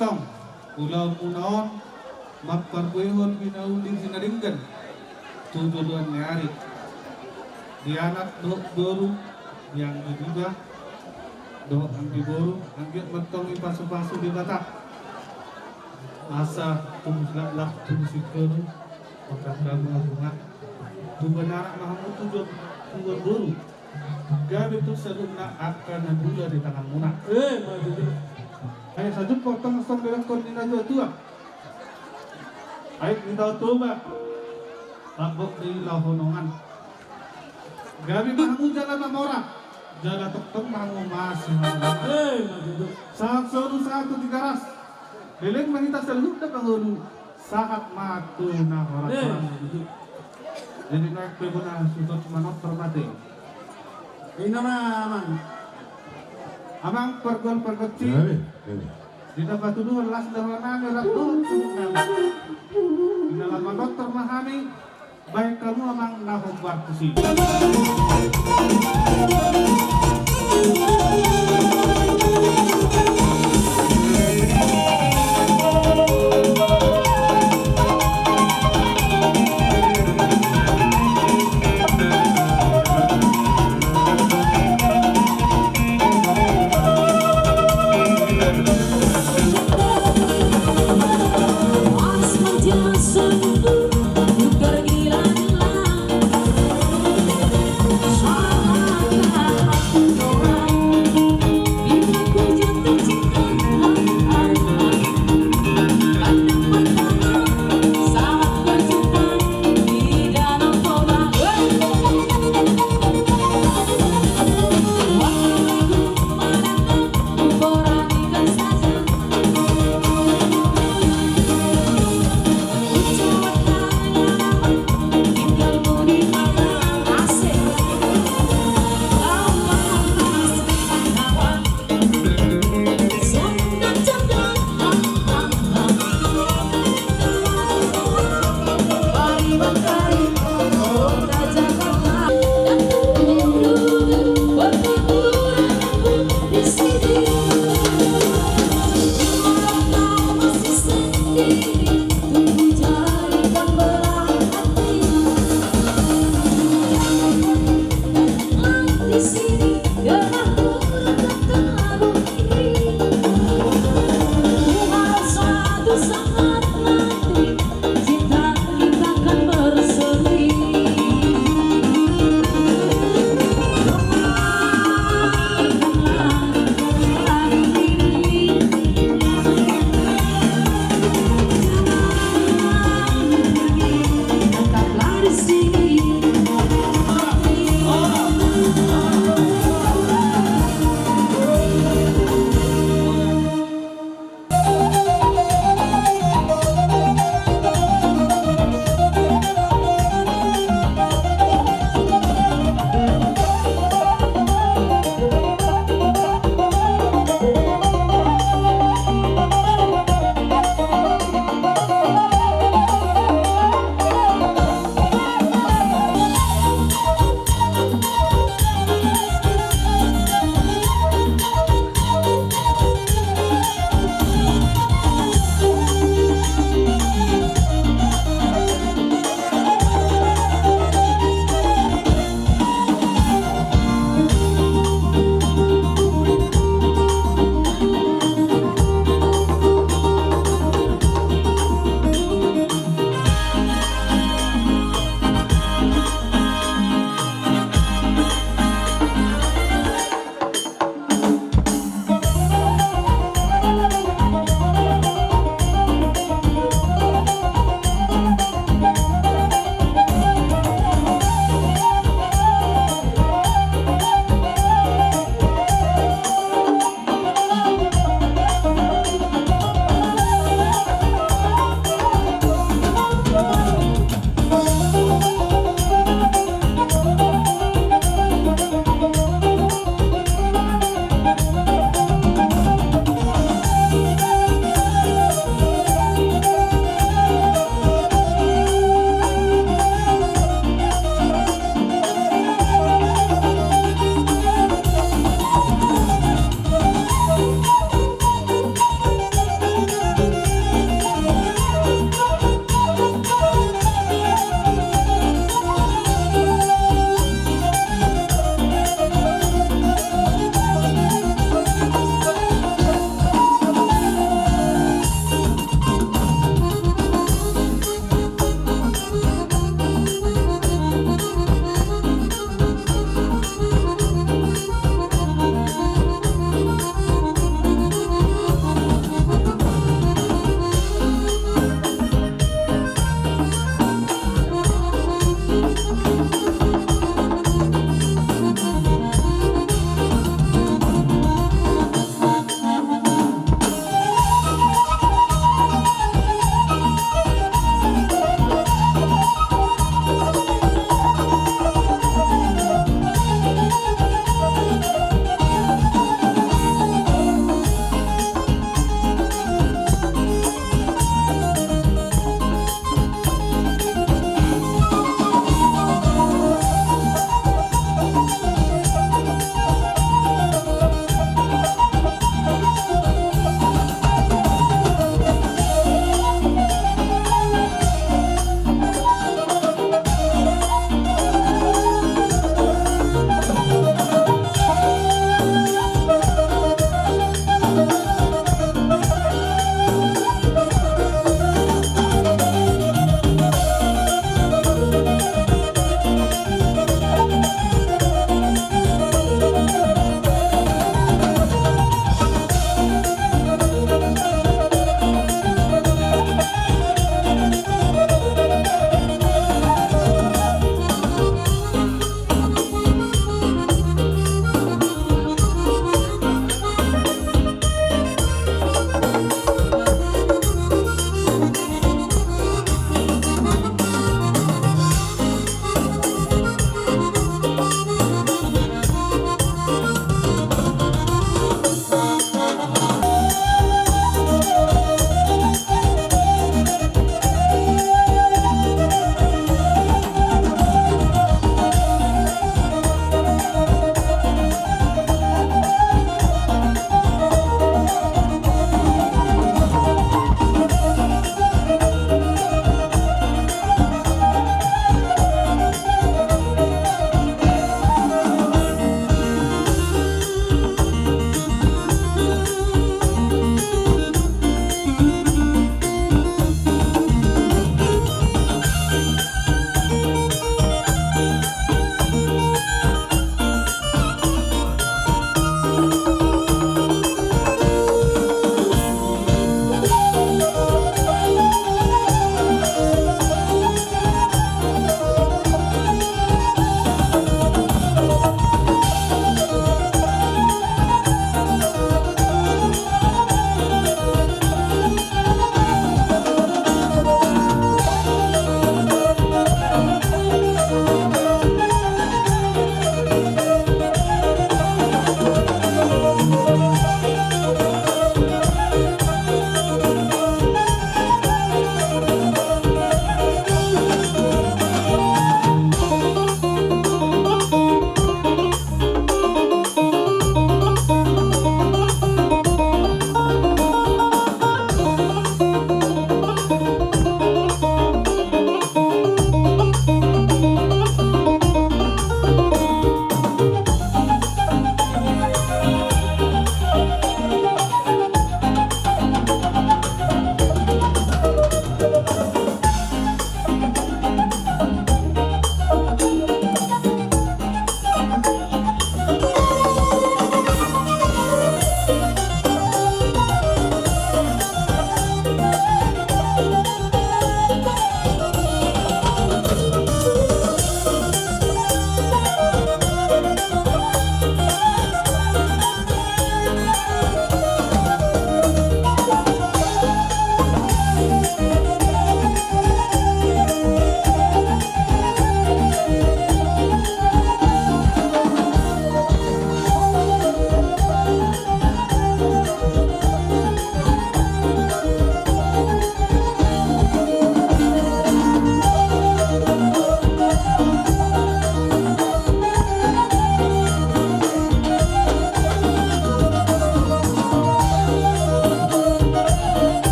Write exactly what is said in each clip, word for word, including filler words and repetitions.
Tong, ulaonmuna on mamparbuehon hinauli na denggan tu joloan ni ari. Di anak dohot boru, di anggi dida dohot anggi boru, anggiat ma tong dipasupasu Debata. Asa tung laklak tung singkoru, maka kamu agungan. Tubuan anak ma hamu, tubuan boru. Gabe tu saluhutna angka na dua di tanganmuna. Eh, ma tutu. Ai sajumpang tong songon didok ni natuatua. Ai ni tau Toba. Lambok ni laho nongan. Gabe ma hamu jala mamora. Jala tongtong ma hamu masihaholongan. Eh, ma tutu. Sahat solu sahat tu Tigaras. Leleng ma hita saluhutna pangolu. Sahat ma tu na horas-horas. Eh. Jadi naeng pe bona suhut manortor ma te. Ina ma amang. Amang pargual pargonsi. Iya, iya. Di na patuduhon las ni roha nami rap dohot suhut nami. Ina lam manortor ma hami. Baen hamu amang na hombar tusi.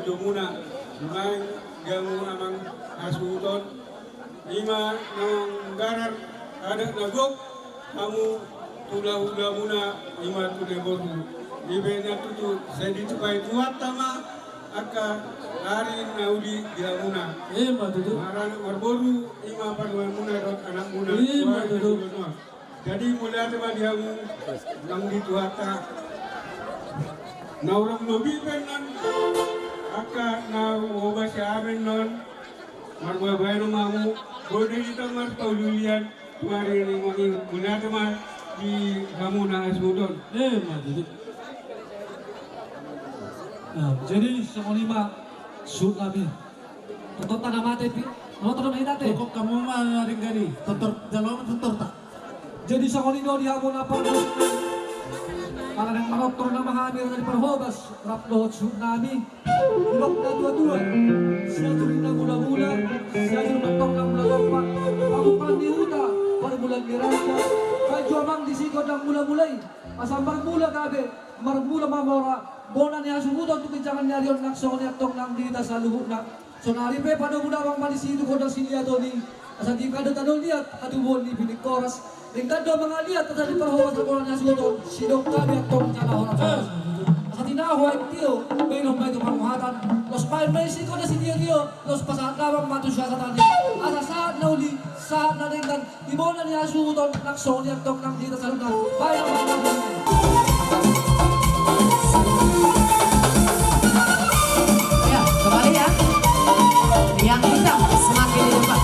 Domuna, nuaeng di hamu amang hasuhuton, ima naung garar adat na gok hamu tu hulahulamuna, ima tu na boru. Ipe na tutu, sai ditupai Tuhanta ma angka ari na uli di hamuna. Ima tutu. Maranak marboru, ima parumaenmuna dohot anakmuna. Ima tutu. Jadi mauliate ma di hamu nang di Tuhanta. Na hurang lobi pe annon angka na huhobas sian hami annon, marbaen ma hamu, boi do hita marpauliulian tu ari ni on. Mauliate ma di hamu na hasuhuton. Ima tutu. Jadi songon i ma suhut nami. Tortorta na mate pe, tortor na hita ate. Pokok hamu ma na denggan i, tortor, jalo ma tortorta. Jadi songon i do di hamu na parmusik nami. Ala naeng manortor nama hami raja ni parhobas rap dohot suhut nami. Didok na tuatua, siajur ninna mulamula, siajur mantong na mulatompa, pamukaan ni huta, parmulaan ni raja. Baen jo amang disi gondang mulamula i, asa marmula gabe, marmula mamora bona ni hasuhuton tu ginjangan ni ari on, nang songon i antong nang di hita saluhutna. Saonari pe padomu damang ma disi tu gondang siliaton i, asa denggan do tano liat hatubuan ni pining horas. Denggan do mangaliat asa di parhorasan ni hasuhuton, sidok gabe antong jala horas. Asa tinahu aek tio, baenon ma i tu panguhatan. Laos baen ma i si gondang siliaton i, laos pasahat damang ma tu siasatan i. Asa sahat na uli, sahat na denggan, di bona ni hasuhuton, nang songon i antong nang di hita saluhutna. Baen ma i. Ya, kembali ya. Yang hitam semakin dibuka.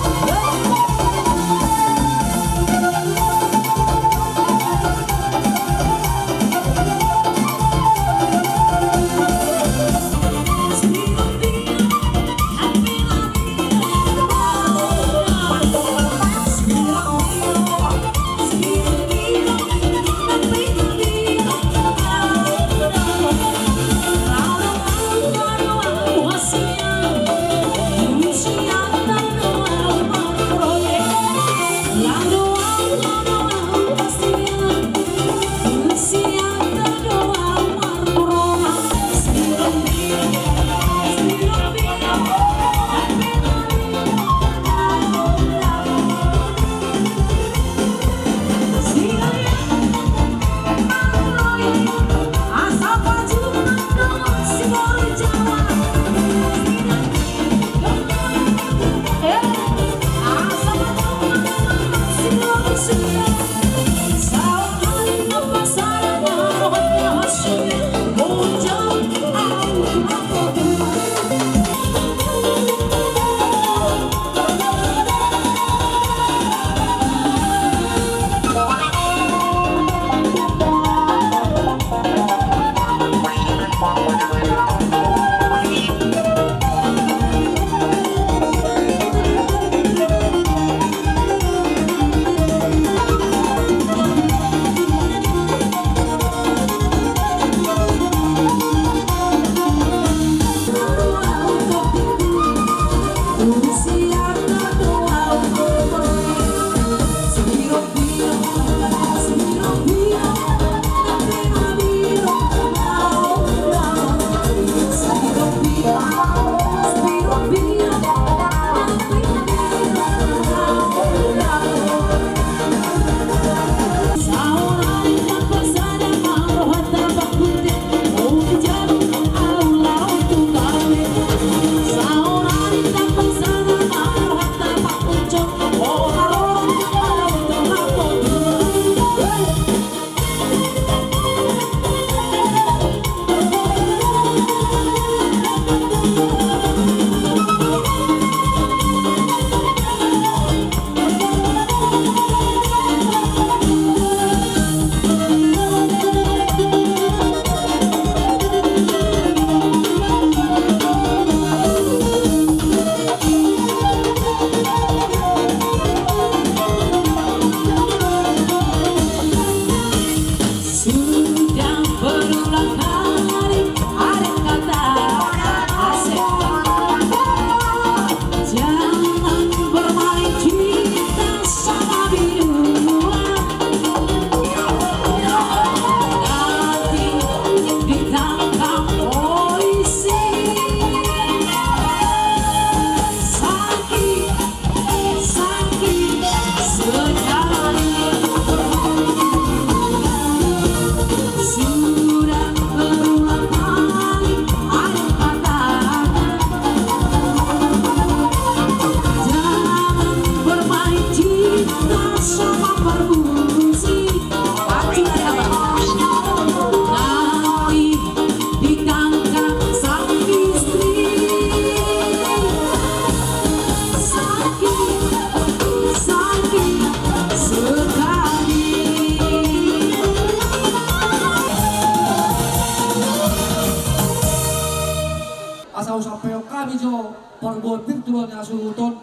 Sampaion hami jo parbue pir tu roha ni hasuhuton,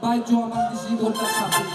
baen jo amang disi gondang samping.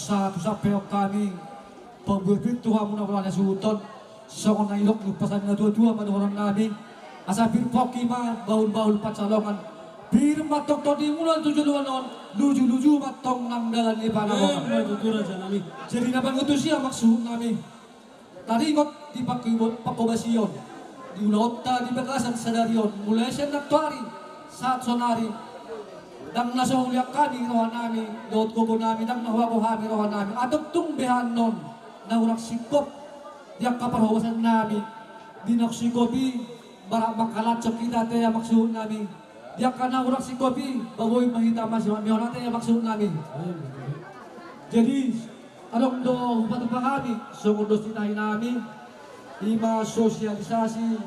Sahat tu sampaion hami parbue pir tu hamuna muna hasuhuton, songon na nidok ni umpasa ni natuatua ma dohonon nami. Asa pir pongki ma bahulbahul pansalongan, pir ma tongtong di muna tu joloan on, lujuluju ma tong nang dalan ni panabongan. Jadi na pangutusi amang suhut nami, taringot di pangkobasion di ulaonta di bagasan sadari on, mulai sian nantoari sahat sonari, ndang na so huliang hami roha nami dohot gogo nami, ndang na huago hami roha nami, antong tung beha annon na hurang singkop di angka parhobasan nami. Di na singkop i, marap mangkalanjong hita ate amang suhut nami. Di angka na hurang singkop i, ba boi ma hita masimaon ate amang suhut nami. Jadi adong do hupatupa hami songon dos ni tahi nami, i ma sosialisasi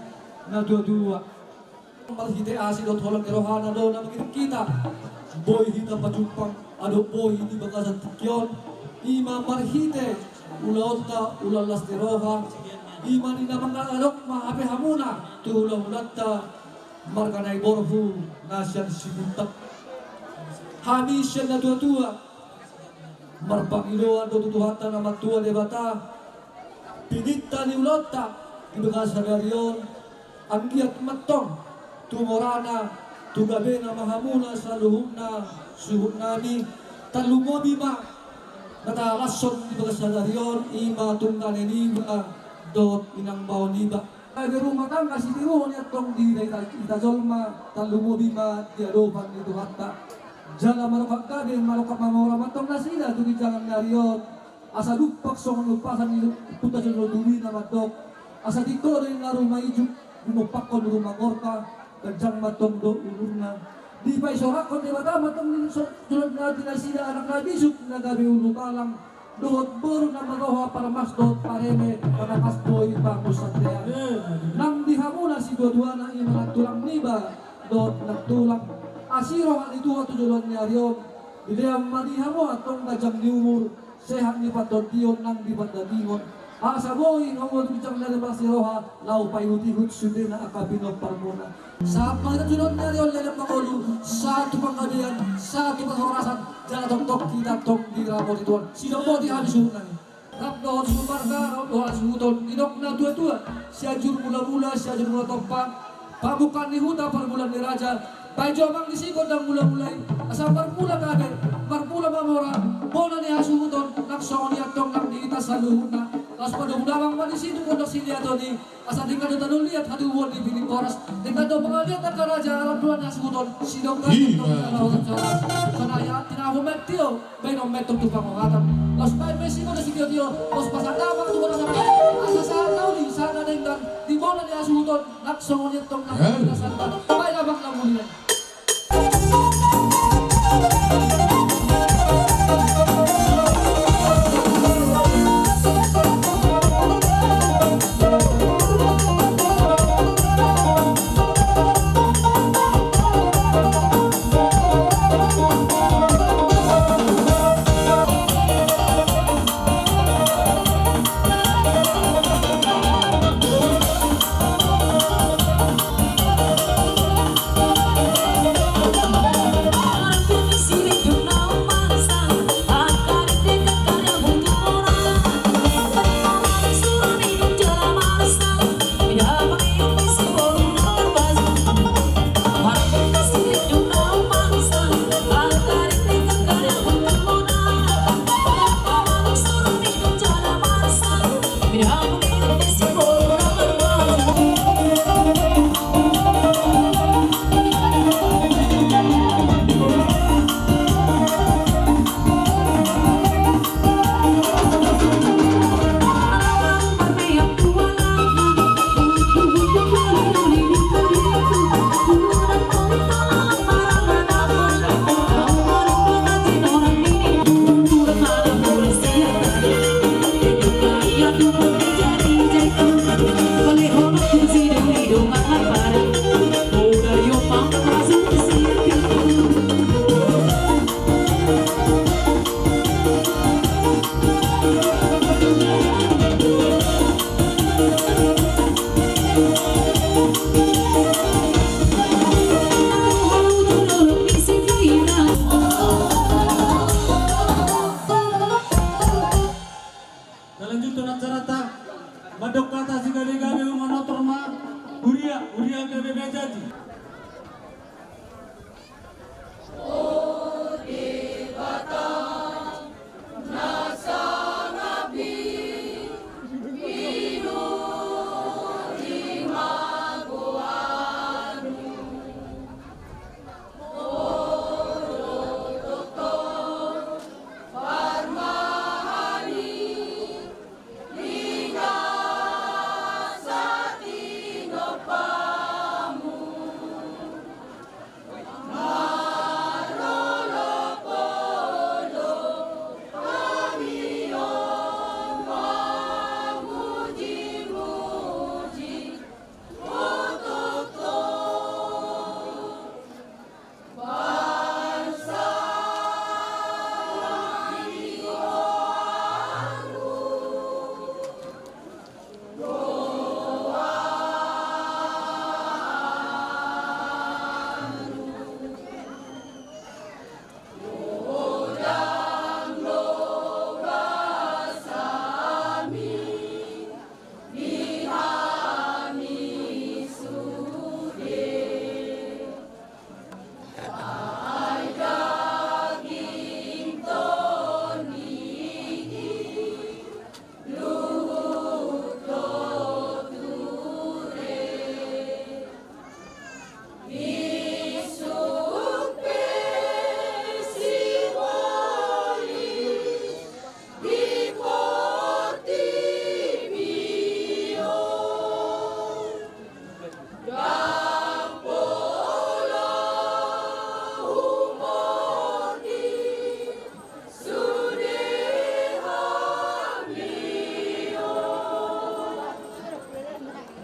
natuatua. Marhite asi dohot holong ni rohana do na mangiring hita, boi hita pajumpang adong boi di bagasan tingki on. I ma marhite ulaonta ulaon las ni roha, i ma ninna mangaradok ma hape hamuna tu hulahulanta marga Naiborhu na sian Sibuntang. Hami sian natuatua marpangidoan do tu Tuhanta na martua Debata, pininta ni ulaonta di bagasan sadari on, anggiat ma tong tu morana tu gabena ma hamuna saluhutna suhut nami. Tarlumobi ma na talashon di bagasan sadari on, i ma tunggane niba dohot inangbaho niba. Gabe rumah tangga sitiruon i antong di hita, hita jolma, tarlumobi ma di adopan ni Tuhanta. Jala marungkap gabe, marungkap mamora ma antong nasida tu ginjangan ni ari on. Asa dumpak songon umpasa ni Ompunta Jolo Tuli na mandok, asa tingko do ninna ruma ijuk, dimompakkon ruma gorta, ganjang ma antong do umurna. Dipaisorakhon Debata ma antong ni so-, jolma di nasida anak na bisuk na gabe ulubalang dohot boru na marroha parmas dohot pareme, manangkas boi pangunsandean. Nang di hamuna situatuana i ma nantulang niba dohot nantulang, asi roha ni Tuhan tu joloan ni ari on. Dilean ma di hamu antong ganjang ni umur, sehat ni pantondion nang di pandagingon. Asa boi hamu tu ginjang na lepas ni roha laho paihutihut sundena angka pinomparmuna. Sahat ma hita tu joloan ni ari on leleng mangolu, sahat tu panggabean, sahat tu parhorasan, jala tongtong hita antong diramoti Tuhan. Sidok boti hami suhut nami. Rap dohot suhut marga, rap dohot suhuton, didok natuatua, Sianjur Mulamula, Sianjur Mulatompa, pamungka ni huta, parmulaan ni raja. Baen jo amang disi gondang mulamula i, asa marmula gabe, marmula mamora bona ni hasuhuton, nang songon i antong nang di hita saluhutna. Laos padomu damang ma disi tu gondang siliaton i, asa denggan do tano liat hatubuan di piling boras, denggan do pangaliat angka raja, alam dua ni hasuhuton. Sidok gabe antong di halahotan soras. Sonai tinahu mentio. Baen on ma antong tu pangohatan. Laos baen ma i singkop na sitiotio, laos pasahat damang tu bona sampai. Asa sahat na uli, sahat na denggan di bona ni hasuhuton, nang songon i antong nang di na santa. Baen damang na muli. Talanjuthon acaranta, mandok hata sigale-gale, manortor ma huria, huria gabe be jadi.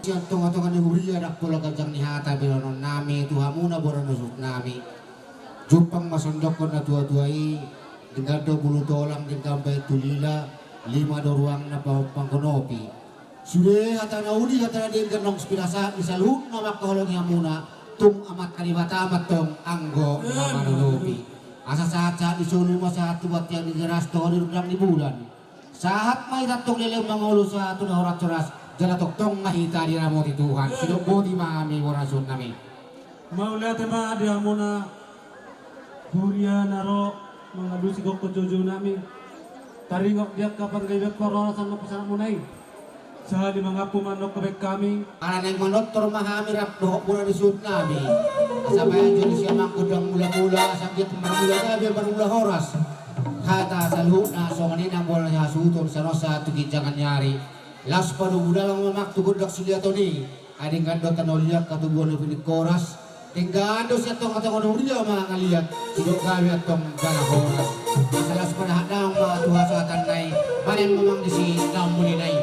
Sian tonga-tonga ni huria, ndang pola ganjang ni hata be dohonon nami tu hamuna, bona ni suhut nami. Jumpang ma songon didok na tua-tua i, denggan do bulu tolang, denggan bahen tu lila, lima do ruangna pa-, panggonopi. Sude hata na uli, hata na denggan, naung pinasahat ni saluhutna mangkaholongi hamuna, tung Amanta Debata ma antong anggo na manutupi. Asa sahat-sahat ni solu ma sahat tu bontean ni garas, toho ni rondang ni bulan. Sahat ma hita antong dilehon mangolu sahat tu na horas-horas, jala tongtong ma hita diramoti Tuhan. Sidok boti ma hami, bona ni suhut nami. Mauliate ma di hamuna huria na ro mangalusi gokhon jou-jou nami. Taringot di angka panggabean parhorasan na pasahat muna i, sahali mangampu ma annon gabe hami. Ala naeng manortor ma hami rap dohot bona ni suhut nami. Asa bahen jo di sian amang gondang mula-mula, asa anggiat marmula gabe, marmula horas. Hata saluhutna songon i nang, bona ni hasuhuton, sanon sahat tu ginjangan ni ari. Laos padomu dalan ma amang tu gondang suliaton i. Ai denggan do tano liat hatubuan ni pining horas. Denggan do sian tonga-tonga ni huria mangaliat, sidok gabe antong jala horas. Asa laos padahan damang ma tu hasahatan nai. Bahen ma amang disi na umuli nai.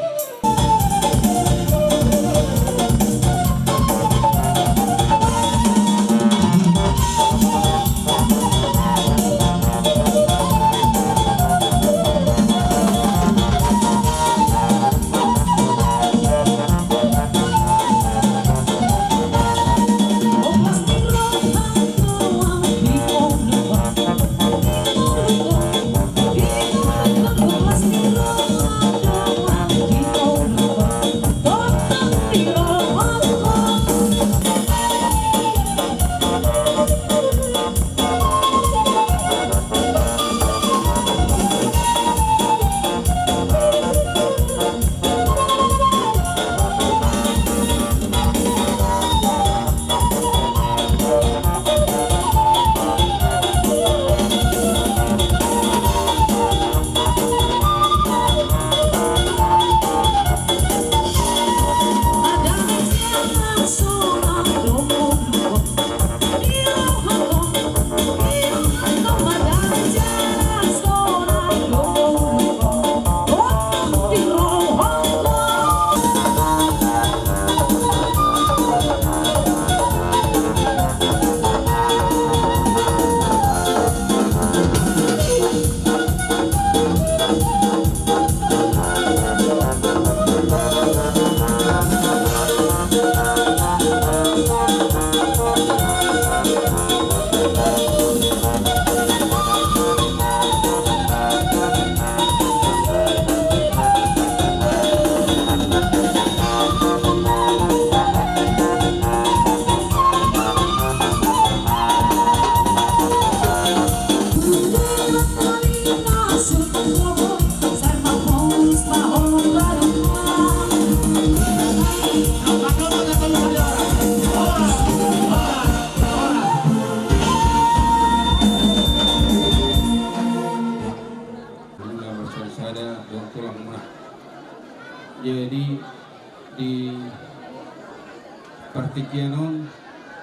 Partingkian on,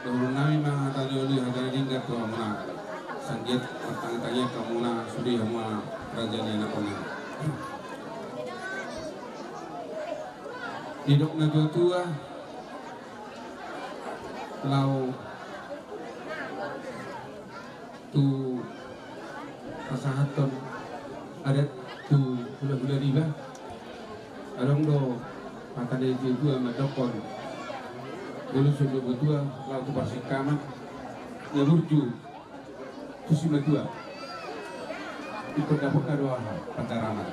dohonon nami ma hata na uli, hata na denggan tu hamuna. Sai anggiat martangiang-tangiang hamuna sude hamu raja ni anakkonnami. Didok na tua-tua, laho tu pasahathon adat tu hula-hula niba. Adong do hata ni tua-tua mandokkon, molo so na tua laho tu parsingkaman, na burju tu simatua. Ingkon dapotna do aha, pandaraman.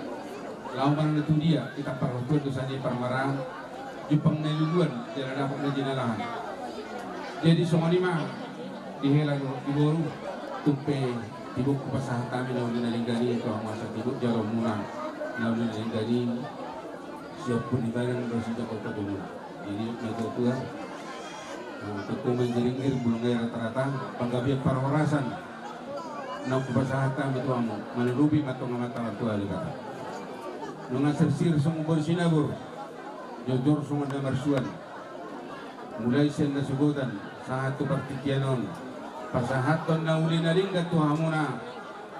Laho manang na tu dia, hita parhobas tu sadia parmaraan, jumpang na niluluan, jala dapot na jinalahan. Jadi songon i ma di hela dohot di boru, tung pe tibu hupasahat hami na uli na denggan i tu hamu asa tibu jalo muna na uli na denggan i, siompu ni badan do sijak kota tumuna. Jadi na tua-tua, eh, tongtong ma i giringgir, bulung ai rata-rata, panggabean parhorasan na hupasahat hami tu hamu, manurupi ma antong amanta martua Debata. Nunga sirsir songon boru Sinabur, jorjor songon na marsuan. Mulai sian na sogot on sahat tu partingkian on, pasahathon na uli na denggan tu hamuna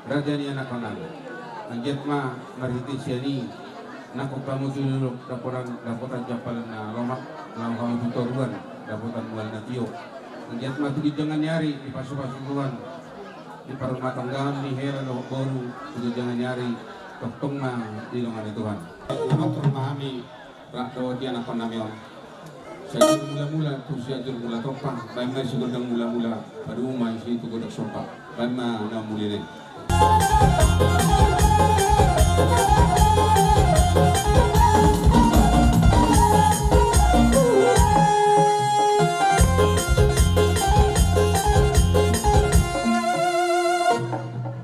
raja ni anakkonnami. Anggiat ma marhite sian i nangkok hamu tu dolok dapotan, dapotan jampalan na lomak, laho hamu tu toruan dapotan mual na tio. Anggiat ma tu ginjangan ni ari, di pasu-pasu Tuhan, di parrumatanggaon ni hela dohot boru, tu ginjangan ni ari tongtong ma didongani Tuhan. Nunga tor ma hami rap dohot di anakkonnami on. Sianjur Mula-mula tu Sianjur Mula Tompa, baen ma i si gondang mula-mula, padomu ma i si tu gondang sompa. Baen ma na muli na i.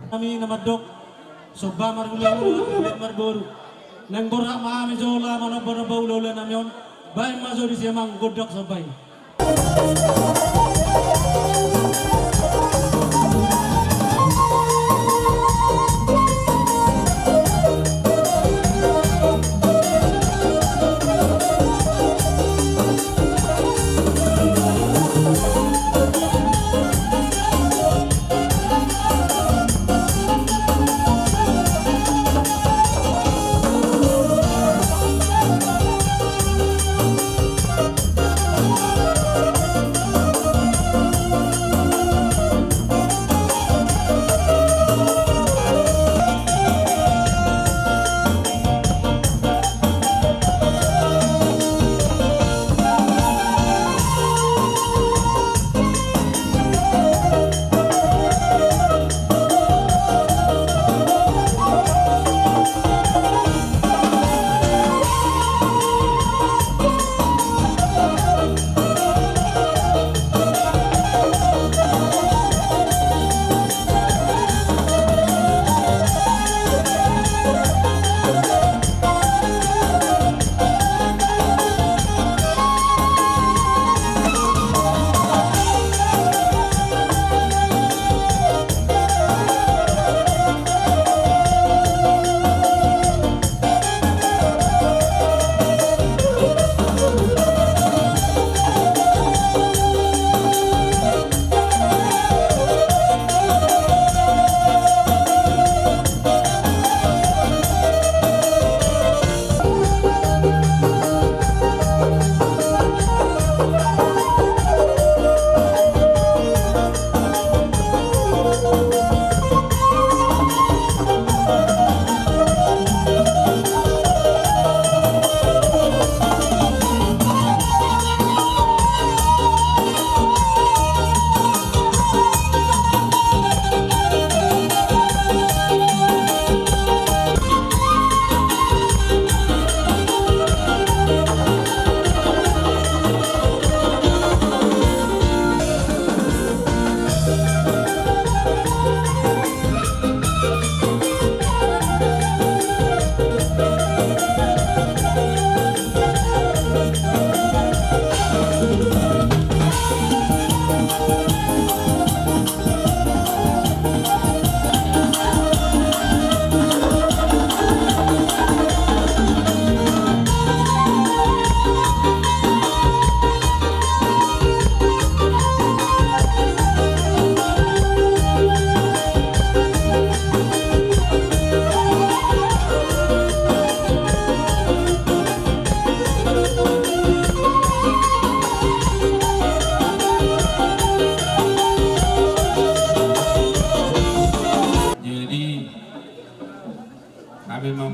Hami na mandok, somba marmula-mula, somba marboru. Naeng borhat ma hami jolo manomba-nomba hula-hula nami on. Baen ma jo disi amang gondang somba i.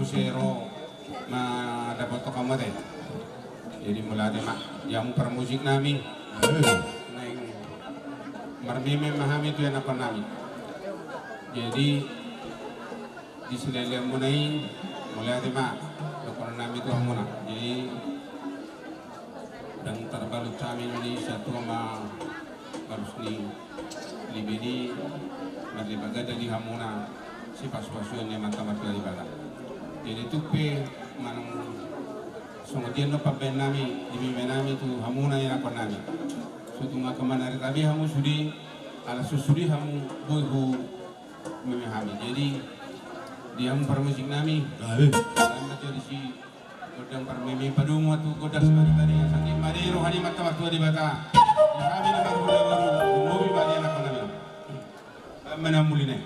Muse ro mandapothon hamu ate. Jadi mauliate ma di hamu parmusik nami. Naeng marmeme ma hami tu ianakhon nami. Jadi di silelean muna i, mauliate ma dohonon nami tu hamuna. Jadi ndang tarbalut hami Indonesia tua ma, harus ni libei ni marlipat ganda di hamuna, sipasuasuon ni Amanta Martua Debata. Jadi tung pe manang songon dia do pambaen nami di meme nami tu hamuna ianakhon nami. So tung angka manarita be hamu sude, ala so sude hamu boi hu meme hami. Jadi di hamu parmusik nami, ala ma jadi si gondang parmeme padomu ma tu gondang sibari-bari, asa tingki ma di roha ni Amanta Martua Debata. Di hami na marhula boru, gumomi ma di ianakhon nami. Baen ma na muli nai.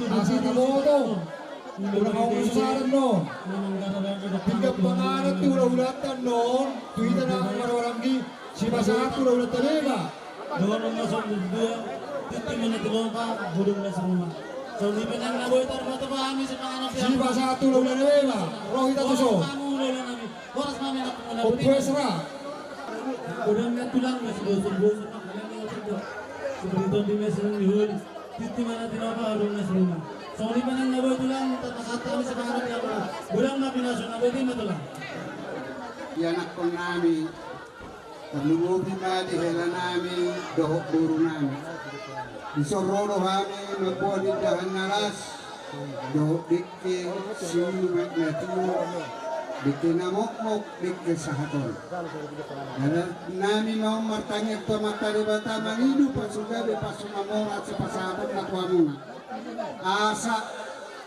Asa na boto. Unang hamu sasaran non. Pinggan panganan tu hulahulanta non. Tu hita na marhahamaranggi. Sipasahat tu hulahulanta be ma. Dohonon ma songon dua. Tintin ma na tinompa, godang na siruma. Songon i pe nang na boi tarmata hami sipanganon. Sipasahat tu hulahulanta be ma. Ro hita tu son. Horas ma hami na punguna. Ompu Esra. Godang na tulang na siboson-boson. Seperti tondi mesin di holi. Tintin ma na tinompa, godang na siruma. Songon i pe nang na boi tulang, tarpasahat hami sipanganon di hami. Godang ma pinasu na boi, tintin ma tulang. Ianakkon nami, tarlumobi ma di hela nami dohot boru nami. Dison ro do hami mamboan indahan na las dohot dengke siulu ma na tubu, dengke na mokmok, dengke sahat on. Nami ma on martangiang tu Amanta Debata mangido pasu gabe pasu mamora sipasahaton na tu hamuna. Asa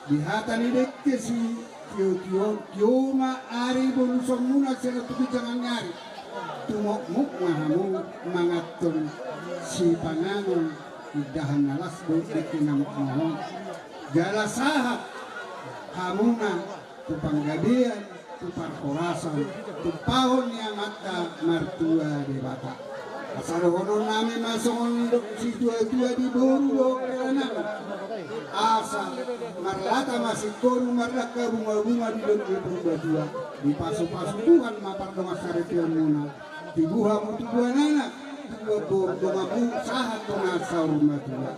di hata ni dengke si tio-tio on, tio ma ari bolusonmuna sian on tu ginjang ni ari. Tumokmok ma hamu manganhon sipanganon indahan na las dohot dengke na mokmok on. Jala sahat hamuna tu panggabean, tu parhorasan, tumpahon ni Amanta Martua Debata. Asa dohonon nami ma songon didok situa-tua di boru dohot hela nami. Asa marlata ma singkoru, mardangka bunga-bunga di dondok ni Purbatua. Dipasu-pasu Tuhan ma pardongan saripeonmuna. Tubu hamu tubuan anak, tubuan boru, donganmu sahat tu na saur matua.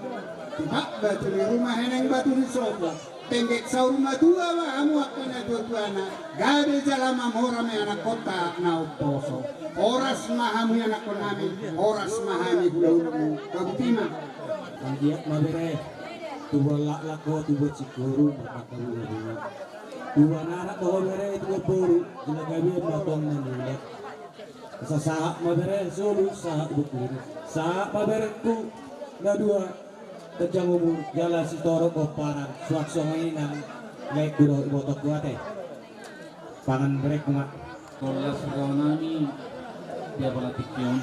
Tipak batu ni ruma, heneng batu ni sopo. Penggeng saur matua ma hamu angka natua-tuana, gabe jala mamora ma ianakkonta na umposo. Horas ma hamu ianakkon nami, horas ma hami hulahulamu. Gabe pima. Anggiat ma bere, tubuan laklak ho, tubuan singkoru, mardangka bunga-bunga. Tubuan anak ma ho bere, tubuan boru, jala gabe ma tulang na nilek. Asa sahat ma bere solu, sahat buku ini. Sahat ma berengku na dua, panjang umur, jala sitorop pomparan, suang songon i nang laengku dohot ibotongku ate. Pangan berengku ma. Horas roha nami, di apala tingki on.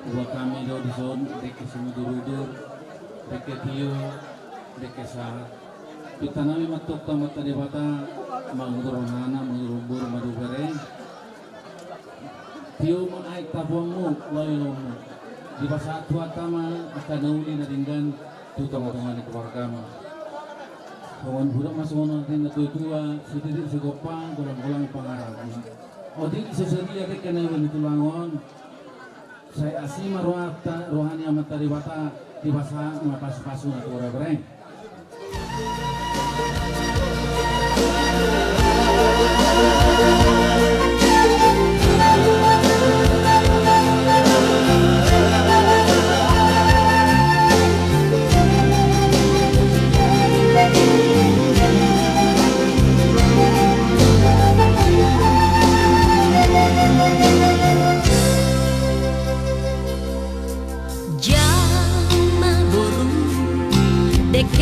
Buat hami do dison, dengke simudur-udur, dengke tio, dengke sahat. Pinta nami ma tu Amanta Debata, mangudur rohana, mangudur umur, mangudur bere. Tio ma aek tapuanmu, lawi lomu. Dipasahat Tuhanta ma angka na uli na denggan tu tonga-tonga ni keluargamu. Songon hudok ma songon na tua-tua, sititik sigompa, golang-golang pangarahutna. Otik so sadia dengke na uli ni tulang on. Sai asi ma rohanta, roha ni Amanta Debata, dipasahat ma pasu-pasu na tu hita bere. Jama boru, dengke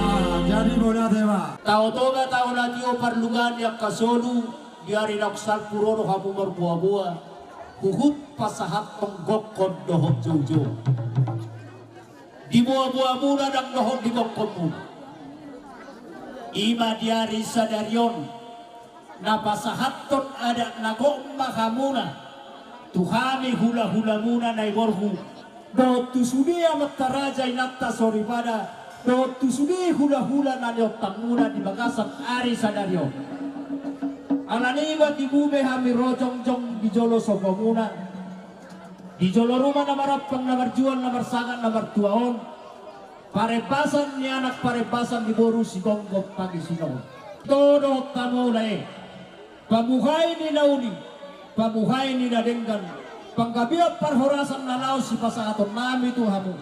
Ah, jadi mauliate ma. Tao Toba, tao na tio, parluga ni angka solu, di ari naung salpu ro do hamu marboaboa, huhut pasahathon gokhon dohot joujou. Di boaboamuna nang dohot di gokhonmuna. I ma di ari sadari on, na pasahathon adat na gok ma hamuna tu hami hulahulamuna na i borhu, dohot tu sude amanta raja inanta soripada, dohot tu sude hulahula na niontangmuna di bagasan ari sadari on. Alani i ma tibu be hami ro jongjong di jolo sombamuna, di jolo ruma na marampang, na marjual, na marsangap, na martua on, parembasan ni anak, parembasan ni boru, sigomgom pangisina on. Ito dohot hamu lae, pamuhai ni na uli, pamuhai ni na denggan, panggabean parhorasan na laho sipasahatonnami tu hamu,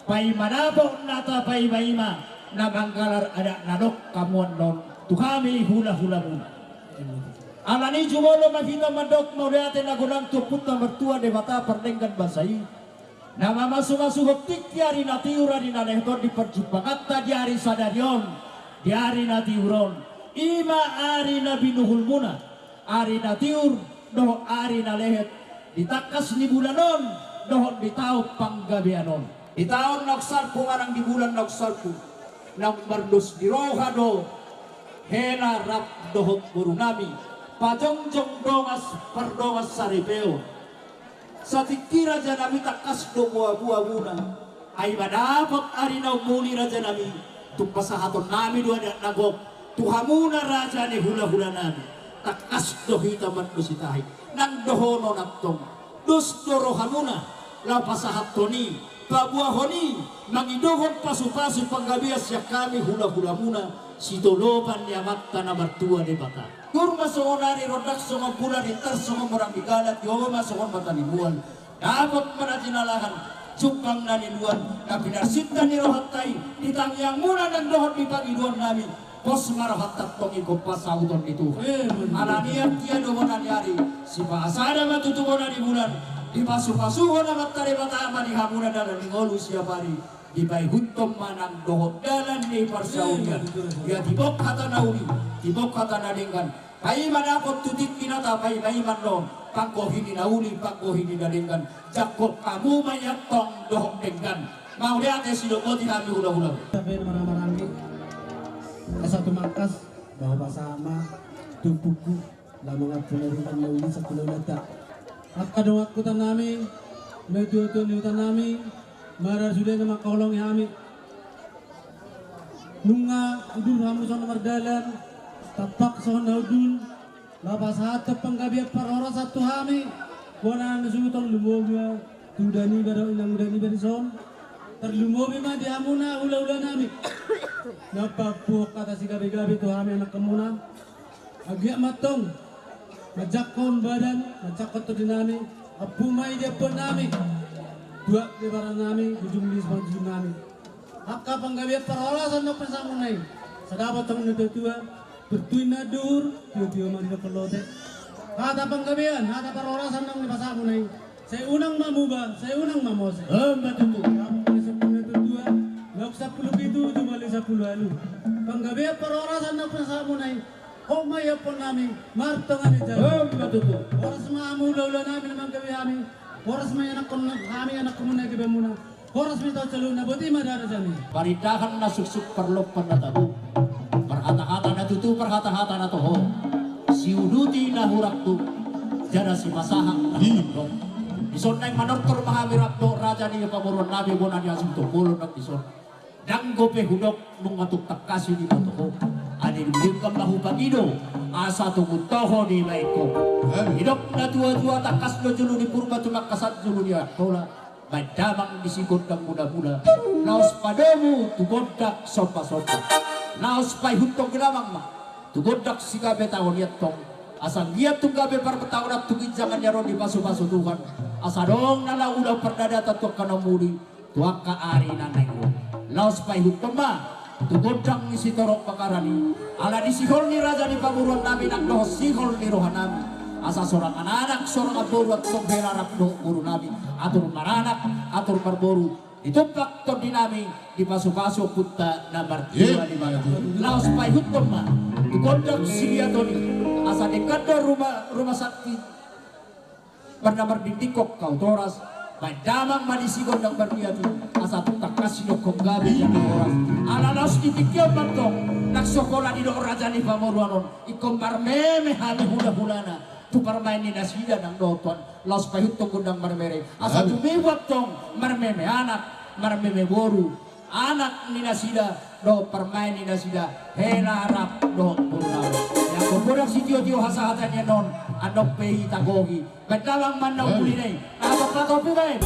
paima dapot na tapaimaima na manggalar adat na dok hamu annon tu hami hulahulamuna. Alani i jumolo ma hita mandok mauliate na godang tu Ompunta Martua Debata pardenggan basa i, na mamasumasuhon tingki ari na tiur, ari na lehet on di parjumpanganta di ari sadari on, di ari na tiur on. I ma ari na binuhulmuna, ari na tiur dohot ari na lehet, di tangkas ni bulan on dohot di taon panggabean on. Di taon naung salpu manang di bulan naung salpu, naung mardos ni roha do hela rap dohot borunami, pajongjong dongan pardongan saripeon. Satingki rajanami tangkas do boaboamuna. Ai ma dapot ari na umuli rajanami, tung pasahatonnami do adat na gok tu hamuna raja ni hulahulanami. Tangkas do hita mandos i tahi, nang dohonon antong. Dos do rohamuna laho pasahathon i, paboahon i, mangidohon pasupasu panggabean sian hami hulahulamuna, sitolopan ni Amanta na martua Debata. Tiur ma songon ari, rondang songon bulan, rintar songon morang ni gala, tio ma songon mata ni bulan. Dapot ma na jinalahan, jumpang na niluan, na pinarsinta ni rohanta i di tangiangmuna nang dohot di pangidoannami. Pos ma rohanta antong ingkon pasahuton ni Tuhan. Alani i, anggia do bona ni ari, sipasada ma tutu bona ni bulan. Dipasupasuhon Amanta Debata ma di hamuna dalan ni ngolu siapari. Dipaihuthon ma nang dohot dalan ni parsaulian. Ia tibok hata na uli, tibok hata na denggan, paima dapot tu tingki na tapaimaima annon, panggohi ni na uli, panggohi ni na denggan. Jangkon hamu ma i antong dohot denggan. Mauliate, sidok boti hami hulahula. Tapi marhahamaranggi, asa tumangkas, bahwa pasahat ma tumpukku. Laho mangampu na denggan na uli sian hulahulanta. Angka dongan hutanami, natuatua ni hutanami, marhasude na mangkaholongi hami. Nunga udur hamu songon mardalan, tampak songon na hundul, laho pasahathon panggabean parhorasan tu hami. Bona na suhuton lumobi ma tu uda niba dohot inang uda niba dison. Tarlumobi ma di hamuna hulahulanami, na paampuhon hata sigabegabe tu hami anakkonmuna. Anggiat ma antong manjangkon badan, manjangkon tondinami, ampu ma i di ampuannami, tuak di baranami, ujung ni sipanjujungnami. Angka panggabean parhorasan na pinasahatmuna i, sada ma antong ni natuatua, turtu inna anduhur, tiotio ma didokkon lote. Hata panggabean, hata parhorasan na nipasahatmuna i, sai unang ma muba, sai unang ma mose. Emma tutu. Dapot ma di sampulu ni natuatua, naung sampulu pitu, jumadi sampulu ualu. Panggabean parhorasan na pinasahatmuna i, hot ma i ampuannami, martonga ni jabu. Emma tutu. Horas ma hamu hulahulanami na manggabe hami. Horas ma i anakkon hami, anakkonmuna, gabeanmuna. Horas ma i taon saluhutna, boti ma da rajanami. Parindahan na suksuk, parlompan na tabo, parhatahata na tutu, parhatahata na toho, siuduti na hurang tu jala sipasahat na hurang. Dison naeng manortor ma hami rap dohot raja ni pamoruonnami bona ni hasuhuton bolon nang dison. Ndang dope hudok nunga tung tangkas i diboto ho. Alai denggan ma hupangido asa tung toho dibaen ho. Didok natuatua, tangkas do julu ni Purba, tumangkasan julu ni Angkola, baen damang di sigondang mulamula, laos padomu tu gondang sombasomba. Laos paihuthon damang ma tu gondang sigabe taon i antong, asa anggiat tung gabe partaonan tu ginjang ni ari on dipasupasu Tuhan, asa adong na laho ulang pardadatan tu angka na umuli tu angka ari na naeng ro. Laos paihuthon ma tu gondang ni sitorop bagaran i, ala di sihol ni raja ni pamoruon nami nang dohot sihol ni roha nami, asa sorangan anak sorangan boru antong hela rap dohot boru nami, atur maranak atur marboru, ditumpak tondi nami, dipasupasu ompunta na martua Debata. Laos paihuthon ma tu gondang siliaton i, asa denggan do ruma, ruma sakti, marna mardingdingkon hau toras, baen damang ma disi gondang marliat i, asa tung tangkas didokkon gabe jala horas. Ala laos di tingki on ma antong, nang so pola didok raja ni pamoruon on, ingkon marmeme hami hulahulana tu parmaen ni nasida nang dohot tuan. Laos paihuthon gondang marmere, asa tumibu antong marmeme anak, marmeme boru, anak ni nasida dohot parmaen ni nasida, hela rap dohot boru nami. Ia anggo godang sitiotio hasahatan i annon, annon pe hita gohi. Baen damang ma na umulina i. Aha patopi baen?